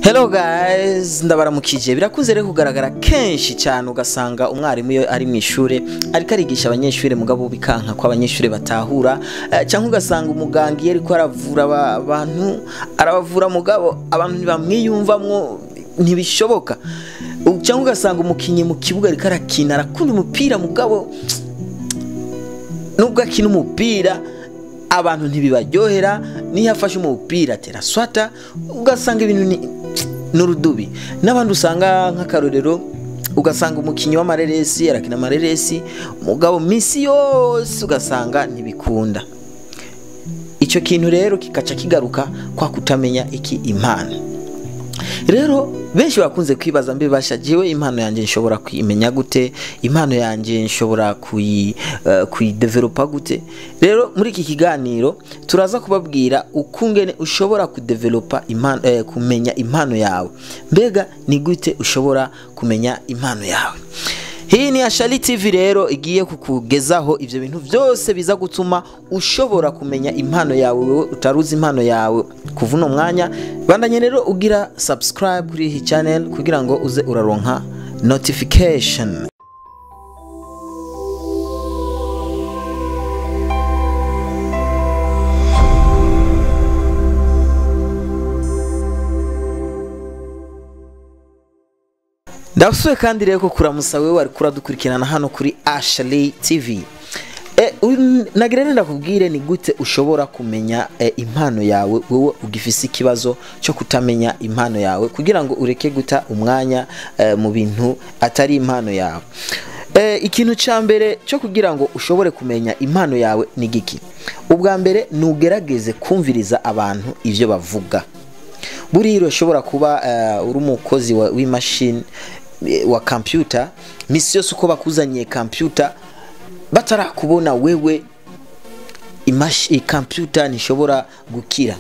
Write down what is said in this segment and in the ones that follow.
Hello guys, ndabaramukije. Birakunze rero kugaragara kenshi cyane ugasanga umwarimu iyo ari mu ishure ariko arigisha abanyeshure, mugabo bikanka ko abanyeshure batahura, cyangwa ugasanga umuganga iyo ariko aravura abantu arabavura, mugabo abantu ntibamwiyumvamwo, ntibishoboka. Cyangwa ugasanga umukinyi mu kibuga ariko arakina, arakunda umupira, mugabo nubwo akina umupira abantu ntibibaryohera, niyo afashe umupira atera swata, ugasanga ibintu ni n'urudubi. N'abandi usanga nk'akarorero, ugasanga umukinyi w'amareresi arakina amareresi, mugabo misi yose ugasanga ntibikunda. Icyo kintu rero kikaca kigaruka kwa kutamenya iki impano. Rero benshi bakunze kwibaza, mbe basha jewe impano yanjye nshobora kuyimenya gute? Impano yanjye nshobora kuyidevelopa gute? Rero muri iki kiganiro turaza kubabwira ukungene ushobora kudevelopa impano, kumenya impano yawe. Mbega ni gute ushobora kumenya impano yawe? Hii ni Ashali TV rero igiye kukugezaho ivyo bintu byose biza gutuma ushobora kumenya impano yawe, wewe utaruzi impano yawe kuva uno mwanya. Bandanye rero ugira subscribe kuri iyi channel kugira ngo uze uraronka notification. Ndasuye kandi rero ko kuramusa wewe wari kuradukurikirana hano kuri Ashley TV. Nagira rero ndakubwire ni gute ushobora kumenya impano yawe, wewe ugifise ikibazo cyo kutamenya impano yawe, kugira ngo ureke guta umwanya mu bintu atari impano yawe. Ikintu ca mbere cyo kugira ngo ushobore kumenya impano yawe ni giki? Ubwa mbere nugerageze kumviriza abantu ivyo bavuga. Buriya ushobora kuba uri umukozi w'imashini, wa computer, misi yose uko bakuzaniye computer batarakubona wewe computer ntishobora gukira.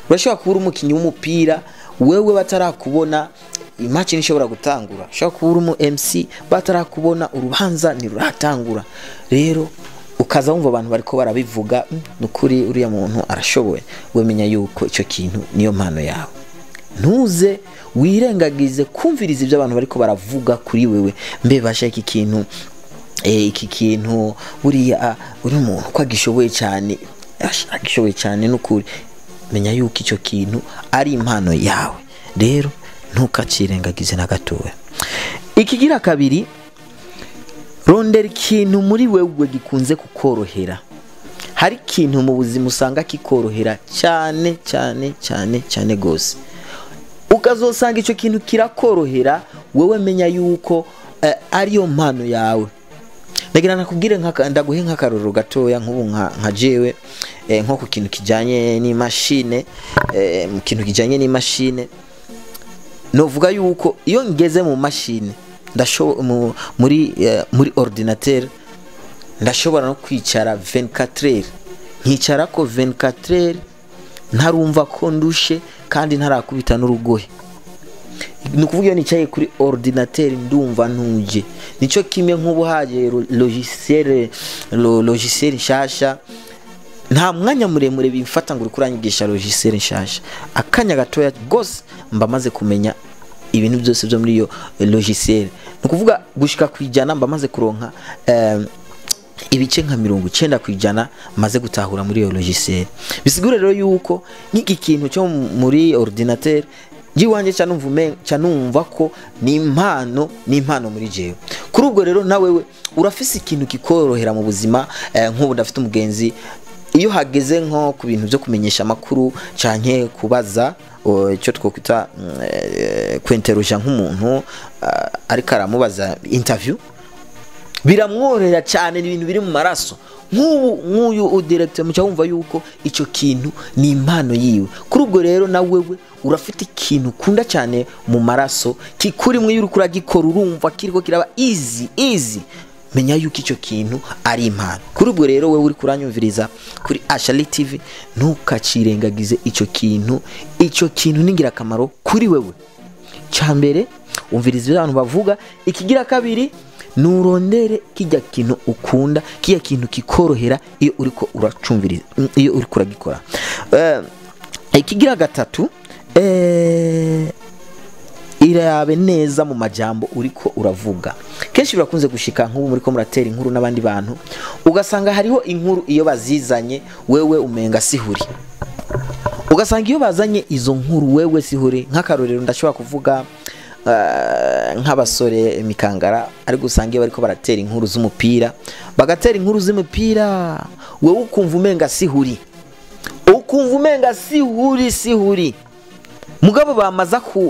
Urashobora kuba uri umukinyi w'umupira, wewe batarakubona imashini ishobora gutangura. Ushobora kuba uri umu MC, batarakubona urubanza ntiruratangura. Rero ukaza wumva abantu bariko barabivuga, nukuri uriya muntu arashoboye, wemenya yuko ico kintu niyo mpano yawe. Ntuze wirengagize kumviriza ibyo abantu bariko baravuga kuri wewe. Mbe basha iki kintu, iki kintu buriya uri umuntu ko agishoboye cyane, agishoboye cyane nukuri. Menya yuko ico kintu ari impano yawe, rero ntukacirengagize na gatoya. Ikigira kabiri, rondera ikintu muri wewe gikunze kukorohera. Hari ikintu mu buzima usanga kikorohera cyane cyane cyane cyane gose, ukazosanga ico kintu kirakorohera wewe, menya yuko ariyo mpano yawe. Ndagira nakubwire ndaguhe nk'akarorero gatoya, nk'ubu nka jewe, nko ku kintu kijanye n'imashine, mu kintu kijanye n'imashine novuga yuko iyo ngeze mu mashine muri ordinateur ndashobora no kwicara 24 heures, nkicara ko 24 heures ntarumva ko ndushe kandi ntarakubita n'urugohe. Ni ukuvuga iyo nicaye kuri ordinateur ndumva ntuje. Nico kimwe nk'ubu haje logiciel nshasha, nta mwanya muremure bimfata ngo uri kuranyigisha logiciel nshasha. Akanya gatoya gose mba maze kumenya ibintu byose byo muri iyo logiciel. Ni ukuvuga gushika kwijana mba maze kuronka ibice nka 90% maze gutahura muri iyo logiciel. Bisigura rero yuko nk'iki kintu cyo muri ordinateur ngiwanje canumva ko ni impano, ni impano muri jewe. Kuri ubwo rero nawe we urafise ikintu kikorohera mu buzima. Nk'ubu ndafite umugenzi, iyo hageze nko ku bintu byo kumenyesha amakuru canke kubaza, icyo twokwita kwinterroger nk'umuntu ariko aramubaza interview, biramworohera cyane, ni ibintu biri mu maraso. Nk'ubu nk'uyu udirecteur muca wumva yuko ico kintu ni impano yiwe. Kuri ubwo rero na wewe urafite ikintu ukunda cyane mu maraso kikurimwe, iyo uriko uragikora urumva kiriko kiraba easy easy, menya yuko ico kintu ari impano. Kuri ubwo rero wewe uri kuranyumviriza kuri Ashali TV, ntukacirengagize ico kintu. Ico kintu ni ingirakamaro kuri wewe. Cambere umviriza ibyo abantu bavuga. Ikigira kabiri, nurondere kijya kintu ukunda, kijya kintu kikorohera iyo uriko uracumviriza, iyo uriko uragikora. Ikigira gatatu, Irabe neza mu majambo uriko uravuga. Kenshi birakunze gushika nk'ubu muri ko muratera inkuru n'abandi bantu, ugasanga hariho inkuru iyo bazizanye wewe umenga sihuri, ugasanga iyo bazanye izo nkuru wewe sihuri. Nk'akarorero ndashobora kuvuga nk'abasore imikangara, ariko usanga iyo bariko baratera inkuru z'umupira, bagatera inkuru z'umupira, wewe ukumva umenga sihuri, ukumva umenga sihuri sihuri. Mugabo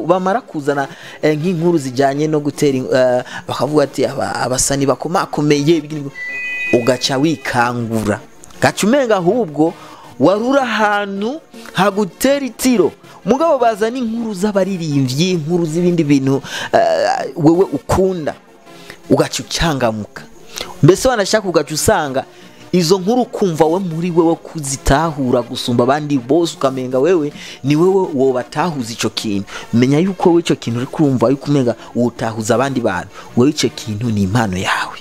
bamara kuzana nk'inkuru zijyanye no gutera, bakavuga ati abasani bakomakomeye, ugaca wikangura, gaca umenga ahubwo warura ahantu hagutera itiro. Mugabo bazana inkuru z'abaririmbyi, inkuru z'ibindi bintu wewe ukunda, ugaca ucangamuka. Mbese wanashaka ugaca usanga izo nkuru kumva we muri wewe kuzitahura gusumba abandi bose, ukamenga wewe ni wewe wobatahuza ico kintu. Menya yuko wewe ico kintu uri kurumva yuko umenga utahuza abandi bantu, wewe ico kintu ni impano yawe.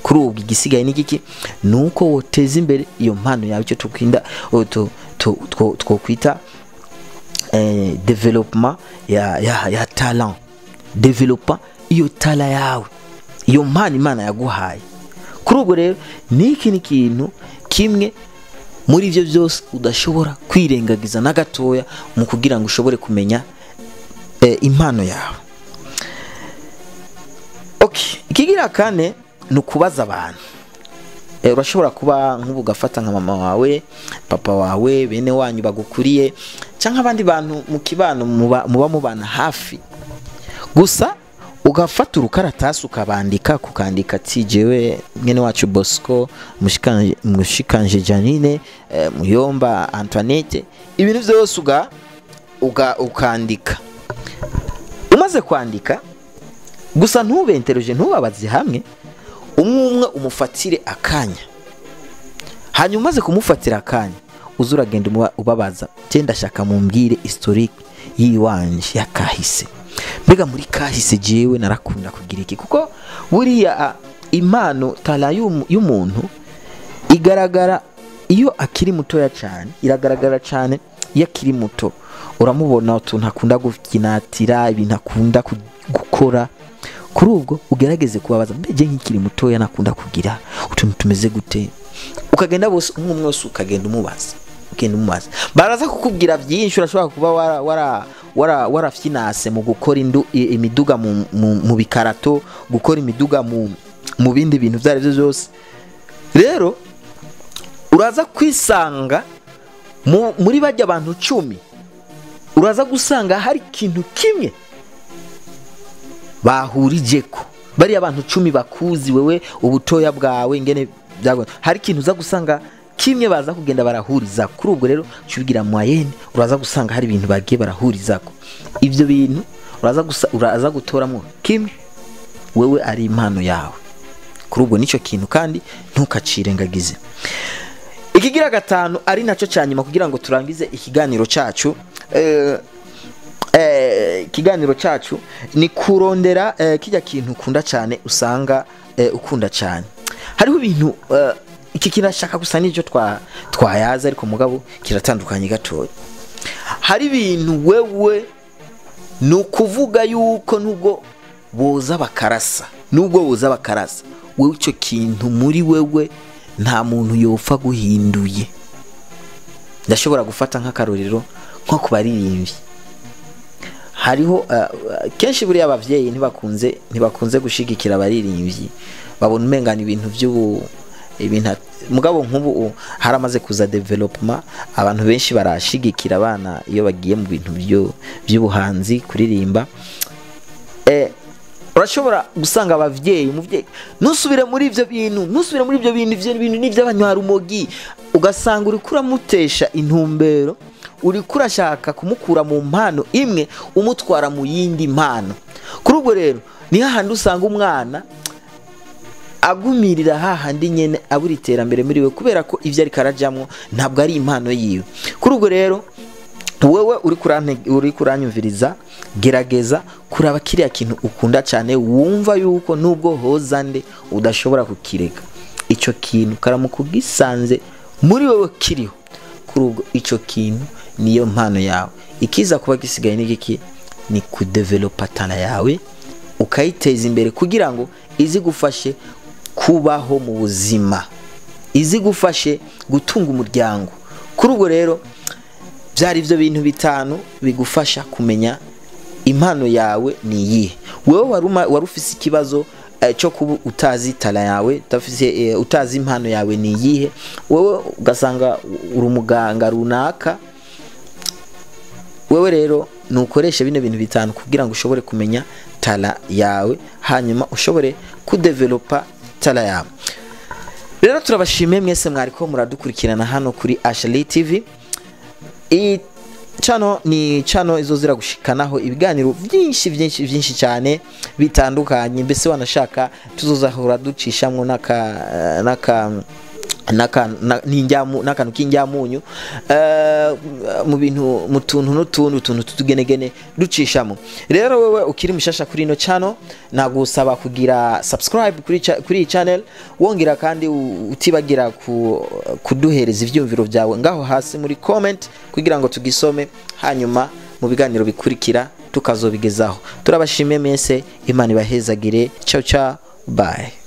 Kuri ubu igisigaye ni giki? Nuko woteza imbere iyo mpano yawe, icyo tukwinda twokwita development ya talent. Developa iyo tala yawe, iyo mpano Imana yaguhaye. Kuri ubwo rero niki ni kintu kimwe muri ivyo byose udashobora kwirengagiza na gatoya mu kugira ngo ushobore kumenya impano yawe. Okay, ikigira kane ni ukubaza abantu. Urashobora kuba nk'ubu gafata nka mama wawe, papa wawe, bene wanyu bagukuriye, canke abandi bantu mu kibano muba mubana hafi. Gusa ugafata urukaratasi ukabandika, kukandika ati jewe mwene wacu Bosco, mushikanje Janine, Muyomba Antoinette, ibintu byose ukandika. Umaze kwandika gusa ntubenteroje, ntubabaze hamwe, umwe umufatire akanya. Hanyuma umaze kumufatira akanya, uzuragenda ubabaza, je ndashaka mumbwire historique yiwanje yakahise. Mbega muri kahise jewe narakunda kugira iki? Kuko buriya impano tala y'umuntu igaragara iyo akiri mutoya cyane, iragaragara cyane iyo akiri muto. Uramubona utuntu akunda gukinatira, ibintu akunda gukora. Kuri ubwo ugerageze kubabaza, mbeje nkikiri mutoya nakunda kugira utuntu tumeze gute? Ukagenda bose umwe wese ukagenda umubaza, ukagenda umubaza, baraza kukubwira byinshi. Urashobora kuba warafyinase mu gukora imiduga mu bikarato, gukora imiduga mu bindi bintu byari byo byose. Rero uraza kwisanga muri bajya abantu 10, uraza gusanga hari ikintu kimwe bahurijeko. Bari abantu 10 bakuzi wewe ubutoya bwawe ingene byago, hari ikintu uza gusanga kimwe baza kugenda barahuriza. Kuri ubwo rero cyubigira moyenne, uraza gusanga hari ibintu bagiye barahurizako. Ibyo bintu uraza gutoramo kimwe wewe ari impano yawe. Kuri ubwo nico kintu kandi ntukacirengagize. Ikigira gatanu ari naco cyanyuma kugira ngo turangize ikiganiro cyacu, ikiganiro cyacu ni kurondera kijya kintu ukunda cyane, usanga ukunda cyane. Hariho ibintu iki kirashaka gusa n'icyo twayaza, ariko mugabo kiratandukanye gatoya. Hari ibintu wewe nukuvuga yuko nubwo boza bakarasa, nubwo boza bakarasa, wewe icyo kintu muri wewe nta muntu yopfa guhinduye. Ndashobora gufata nk'akarorero nko kubaririmbyi. Hariho kenshi buri abavyeyi ntibakunze gushigikira abaririmbyi, babona umengana ibintu by'ubu ibintu. Mugabo nk'ubu haramaze kuza development, abantu benshi barashigikira abana iyo bagiye mu bintu by'ubuhanzi kuririmba. Urashobora gusanga abavyeyi, umuvyeyi nusubire muri ivyo bintu, nusubire muri ivyo bintu, ivyo bintu ni by'abanywarumogi, ugasanga uri kuramutesha intumbero, uri kurashaka kumukura mu mpano imwe umutwara mu yindi mpano. Kuri ubwo rero ni hahandi usanga umwana agumirira hahandi nyene abura iterambere muri we, kubera ko ivyo ariko arajamwo ntabwo ari impano yiwe. Kuri ubwo rero wewe uri kuranyumviriza, gerageza kuraba kiriya kintu ukunda cyane, wumva yuko nubwo hoza nde udashobora kukireka. Ico kintu karamukugisanze muri wewe kiriho. Kuri ubwo ico kintu niyo mpano yawe. Ikiza kuba gisigaye ni giki? Ni kudevelopa talent yawe, ukayiteza imbere kugira ngo izigufashe kubaho mu buzima, izigufashe gutunga umuryango. Kuri ubwo rero byari ibyo bintu 5 bigufasha kumenya impano yawe ni iyihe. Wewe wari ufise ikibazo cyo kuba utazi talent yawe, utazi impano yawe ni iyihe, wewe ugasanga uri umuganga runaka. Wewe rero nukoresha bino bintu 5 kugira ngo ushobore kumenya talent yawe, hanyuma ushobore kudevelopa talent yawe. Rero turabashimiye mwese mwariko muradukurikirana hano kuri Ashley TV. Iyi channel ni channel izozira gushikanaho ibiganiro byinshi byinshi byinshi cyane bitandukanye, mbese wanashaka tuzozahora ducishamwo n'akantu k'injyamunyu mu bintu, mu tuntu n'utuntu, utuntu tutugenegene ducishamo. Rero wewe ukiri mushasha kuri ino channel, nagusaba kugira subscribe kuri iyi channel, wongera kandi utibagira kuduhereza ivyumviro byawe ngaho hasi muri comment kugira ngo tugisome, hanyuma mu biganiro bikurikira tukazobigezaho. Turabashimiye mwese, Imana ibahezagire. Ciao ciao, bye.